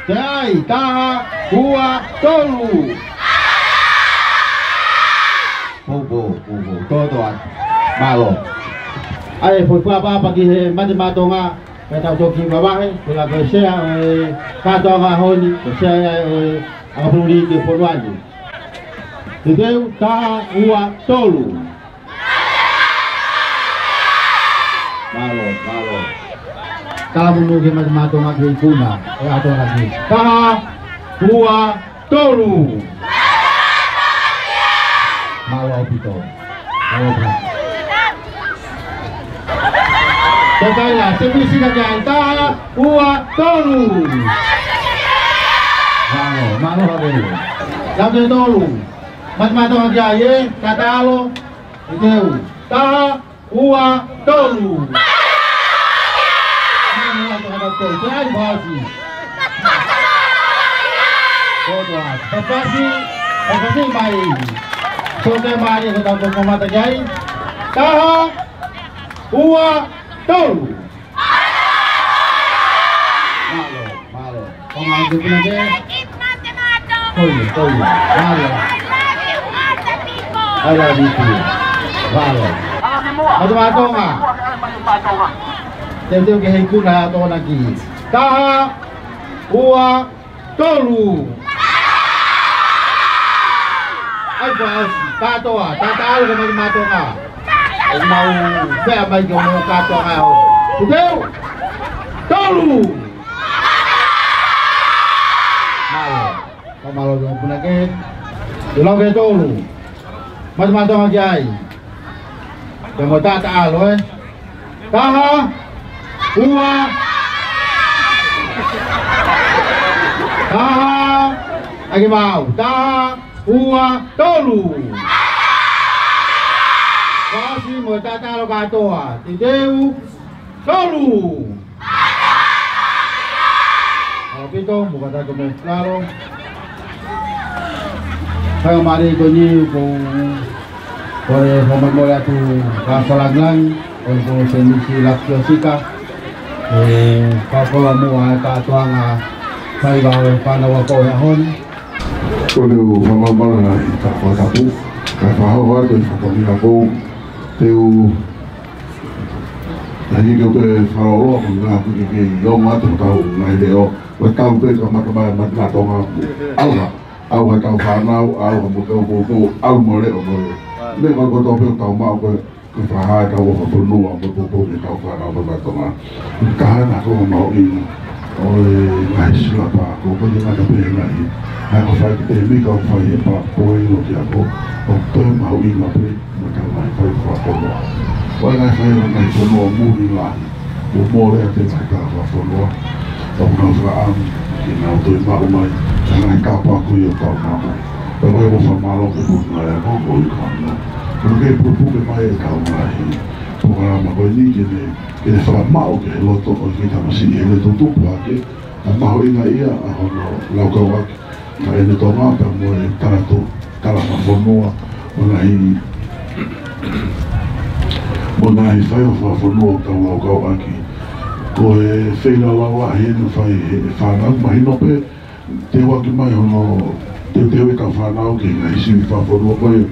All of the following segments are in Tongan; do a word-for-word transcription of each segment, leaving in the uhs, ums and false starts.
Sai, taha, ua, tolu. Pou, pou, pou, pou. Tō, tō atu. Mālō. ʻAi, foʻi fakapapau ki he Mate Maʻa Tonga, pea tau toki mavahe, pea ko e sea ʻo e kātoanga ʻaho ni, ko e sea ia ʻo e ʻakapulu liki ʻo e fonua ni. Teuteu, taha, ua, tolu. Mālō, mālō. Talamonū ki he Mate Maʻa Tonga ki he ikuna ʻo e kātoanga ni. Taha, ua, tolu. Mālō ʻaupito. Mālō ʻaupito. Tō, tō ia, se misi ka ke ai. Taha, ua, tolu. Mālō, mālō ʻaupito. Taha, tolu. Mate Maʻa Tonga ki ai, ē, tatalo. Teuteu. Taha, ua, tolu. Mālō ʻaupito, tau tau. Sai, pasi. Kotoa. Pasi, pasi mai. Sō ke mai, ko tau tau kamata ki ai. Taha, ua, tolu. Mālō, mālō. Ko e ngaahi tuʻunga ke? Ko ia, ko ia. Mālō. I love you too. Mālō. Mate Maʻa Tonga. Teuteu ki he ikuna ʻa e tokonaki. Taha, ua, tolu. ʻAi, pasi, kātoa, tatalo ki he Mate Maʻa Tonga. ʻOku mau fea mai ki hoʻomou kātoanga ʻaho. Teuteu. Tolu. Mālō. Ka mālō ki hoʻomou punake. Teuteu ki he tolu. Mate Maʻa Tonga ki ai. Pea mo e tatalo, ē. Taha, ua. Taha, ʻai ke maau. Taha, ua, tolu. Pasi mo e tatalo kātoa. Teuteu, tolu. ʻAupito, mo ka tato me flalo. Faingamālie ko eni ʻoku ou kole fakamolemole atu ki he fakalāngilangi, ʻo e ko Senisi Lakiosika, ʻe fakakoloa muʻa e kātoanga faiva ʻo e fānau ako he ʻaho ni. Kole u fakamolemole ʻi he fakatapu, kae fakahoko atu e fatongia ko ē te u Tahi ke u toe fakalōloa ko e ngaahi kuki ke ʻi ongo atu hotau ngaahi leʻo. Ko e tau pē ka mata mai Mate Maʻa Tonga. ʻAuha, ʻauha tau fānau, ʻauha mo tau poupou, ʻalu mo leʻo mo leʻo. Meʻa ko e kotoa pē ʻoku tau maʻu ko e, ko e fakahā ʻetau ʻofa fonua mo e poupou ki heʻetau fānau Mate Maʻa Tonga. Taha ena ko e mahuʻinga ʻo e ngaahi silapa, ko e ngata pē ngaahi. ʻA ia ko e fai ki he mika ʻoku fai he pā poi lo ki ako, ʻoku toe mahuʻinga pē. Mo e tau ngaahi fai fakafonua. ʻOku ʻi ai e ngaahi fai ʻo e ngaahi fonua muli lahi. ʻOku mole ʻa e ngaahi tau fakafonua. ʻOku nau fakaʻamu ke nau toe maʻu mai ʻa e ngaahi tāpuaki ʻoku tau maʻu. Pea ko e ʻoku fakamālō ki he Puleʻanga ʻo e Ako ko e ʻi Tonga. Ko e kei pukepuke mai e tau ngaahi polokalama ko eni ke ne, ke ne fakamaʻu ki he loto ʻo e kiʻi tamasiʻi he lele tutupu hake. ʻA e mahuʻinga ia ʻa hono laukau ʻaki ʻa ʻene Tonga pea mo e tala tō, tala fakafonua, mo e ngaahi, mo e ngaahi fai fakafonua ʻoku tau laukau ʻaki. Ko e feilaulau lahi eni ʻoku fai ʻe he fānau, mahino pē, teuaki mai hono, teuteu ʻetau fānau ki he ngaahi sivi fakafonua ko ē,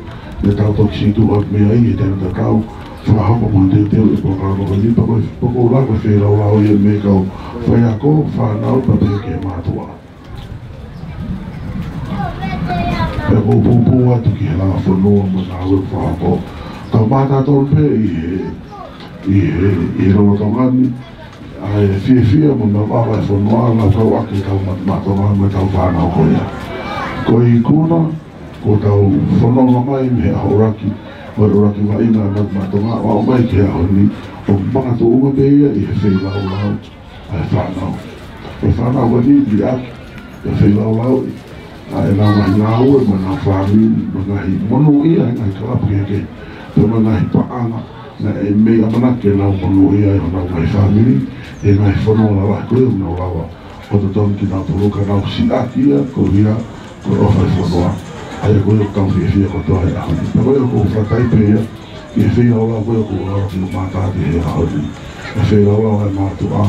ʻoku tau toki situʻa mei ai he taimi tatau, fakahoko mo teuteu e polokalama ko eni, pea ko e, pea ko e lau ko e feilaulau ia mei he kau faiako, fānau, pea pehē ki he mātuʻa. Pea ʻoku ou poupou atu ki he langa fonua mo e ngāue ʻoku fakahoko. Tau mātā tonu pē ʻi he, ʻi he, ʻi he lolotonga ni, ʻa e fiefia mo e mavava e fonua, laukau ʻaki ʻetau Mate Maʻa Tonga mo ʻetau fānau ko ia. Ko e ikuna, ko ʻetau fononga mai mei he ʻaho ʻuluaki, mo e ʻuluaki vaʻinga ʻa e Mate Maʻa Tonga, ʻo aʻu mai ki he ʻaho ni, ʻoku makatuʻunga pē ia ʻi he feilaulau ʻa e fānau. ʻE fānau ko eni liʻaki, ʻe feilaulau ʻi, ʻa ʻenau ngaahi ngāue, mo ʻenau fāmili, mo e ngaahi monūʻia, ʻe ngaahi kalapu kehekehe. Pea mo e ngaahi paʻanga, naʻe mei ʻamanaki ke nau monūʻia ai honau ngaahi fāmili, ʻi he ngaahi fonua lalahi ko ē ʻoku nau lava ʻo totongi kinautolu ka nau siʻaki ia, ko ia, ko e ʻofa e fonua. ʻA ia ko ia ʻoku tau fiefia kotoa he ʻaho ni. Pea ko ia ʻoku ou fakataipe ia, ki he feilaulau ko ia ʻoku ou lava ke u mātā ki he ʻaho ni. ʻE feilaulau ʻa e mātuʻa,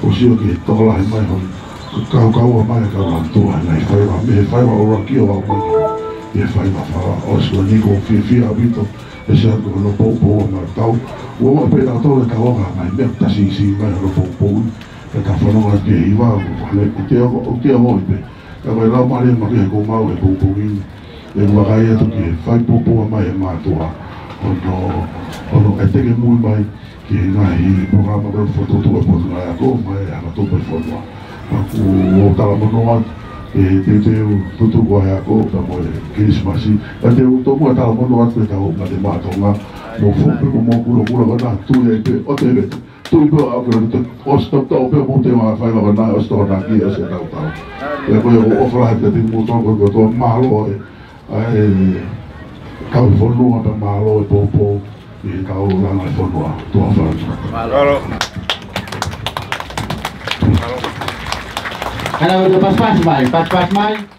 ʻo sio ki he tokolahi mai hono, Ka, ka ʻoua mai ka la tua na i fai wa me fai wa ora ki o wa mai. Ia fai wa fa o sua ni ko fiefia ʻaupito. E se atu no poupou ma tau. Ua wa pe tau tole tau ka mai me ta si si mai no poupou. Ka ta fanongo ke hiva o fale ko te o, o te o mo i pe. Ka ko e lau male ma ke ko mau e poupou ni. E ua kai atu ke fai poupou mai e mātuʻa. Ono, ono e teke mui mai. Ki he ngaahi polokalama ko e fokotuʻutuʻu e Potungāue Ako, mai e hanga tupu e fonua. Ka ʻoku ou talamonū atu, e teuteu tutuku ʻa e ako, pea mo e Kilisimasi. Ka te u tomuʻa talamonū atu ke tau mate maʻa Tonga, mo fope mo mo kulokula ko na tui ai pē, ʻo te vetu. Tui pē ʻa au ke te, ʻosi tau tau pē mo te ma fai lava na, ʻosi tau na ki, ʻosi tau tau. Ia ko e ʻofa lahi atu kiate kimoutolu kotoa, mālō e, ʻa e kau fonua pea mālō e poupou, ʻi he kau langa e fonua, tuʻa fana. Kana ʻo te paspas mai, paspas mai.